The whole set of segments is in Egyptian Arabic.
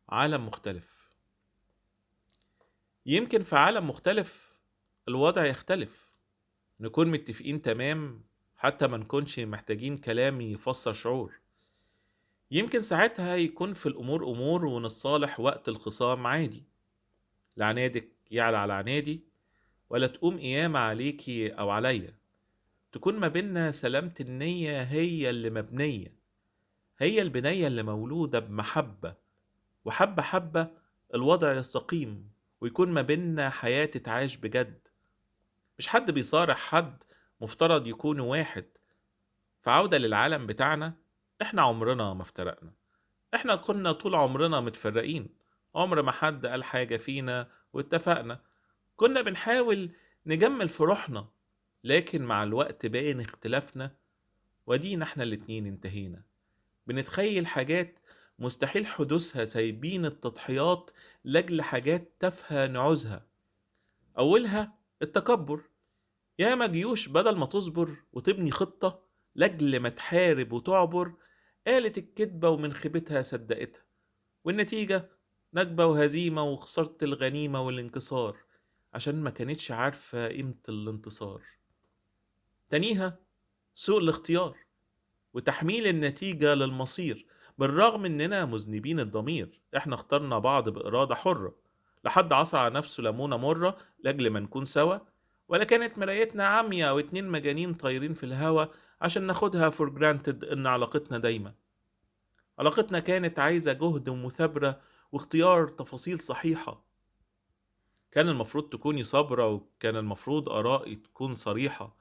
عالم مختلف. يمكن في عالم مختلف الوضع يختلف، نكون متفقين تمام حتى ما نكونش محتاجين كلام يفسر شعور. يمكن ساعتها يكون في الأمور أمور ونتصالح وقت الخصام عادي، لا عنادك يعلى على عنادي ولا تقوم قيامة عليكي أو عليا، تكون ما بيننا سلامة النية هي اللي مبنية، هي البنية اللي مولودة بمحبة، وحبة حبة الوضع يستقيم ويكون ما بيننا حياة تتعاش بجد، مش حد بيصارح حد، مفترض يكونوا واحد. فعودة للعالم بتاعنا، احنا عمرنا ما افترقنا، احنا كنا طول عمرنا متفرقين، عمر ما حد قال حاجة فينا واتفقنا، كنا بنحاول نجمل في روحنا، لكن مع الوقت باين اختلافنا، ودينا احنا الاتنين انتهينا. بنتخيل حاجات مستحيل حدوثها، سايبين التضحيات لأجل حاجات تافهة نعوزها. أولها التكبر، ياما جيوش بدل ما تصبر وتبني خطة لأجل ما تحارب وتعبر، قالت الكذبة ومن خيبتها صدقتها، والنتيجة نكبة وهزيمة وخسارة الغنيمة والانكسار، عشان ما كانتش عارفة قيمة الانتصار. تانيها سوء الاختيار وتحميل النتيجة للمصير، بالرغم اننا مذنبين الضمير، احنا اخترنا بعض بإرادة حرة، لحد عصر على نفسه ليمونة مرة لأجل ما نكون سوا، ولا كانت مرايتنا عمية واتنين مجانين طايرين في الهوا عشان ناخدها for granted ان علاقتنا دايمة. علاقتنا كانت عايزة جهد ومثابرة واختيار تفاصيل صحيحة، كان المفروض تكوني صابرة وكان المفروض آرائي تكون صريحة،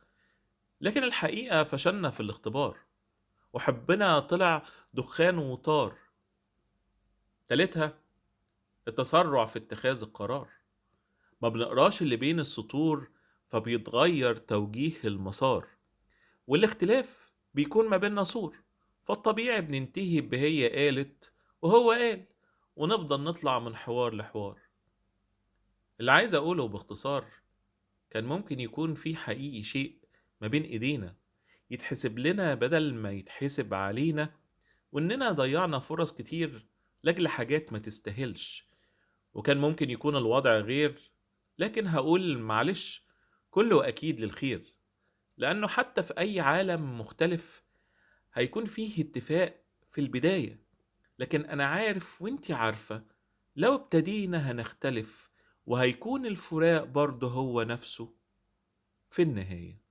لكن الحقيقة فشلنا في الاختبار وحبنا طلع دخان وطار. تالتها التسرع في اتخاذ القرار، ما بنقراش اللي بين السطور فبيتغير توجيه المسار، والاختلاف بيكون ما بيننا سور، فالطبيعي بننتهي بهي قالت وهو قال، ونفضل نطلع من حوار لحوار. اللي عايز أقوله باختصار، كان ممكن يكون في حقيقي شيء ما بين إيدينا يتحسب لنا بدل ما يتحسب علينا، وإننا ضيعنا فرص كتير لأجل حاجات ما تستاهلش، وكان ممكن يكون الوضع غير، لكن هقول معلش كله أكيد للخير، لأنه حتى في أي عالم مختلف هيكون فيه اتفاق في البداية، لكن أنا عارف وإنتي عارفة لو ابتدينا هنختلف، وهيكون الفراق برضه هو نفسه في النهاية.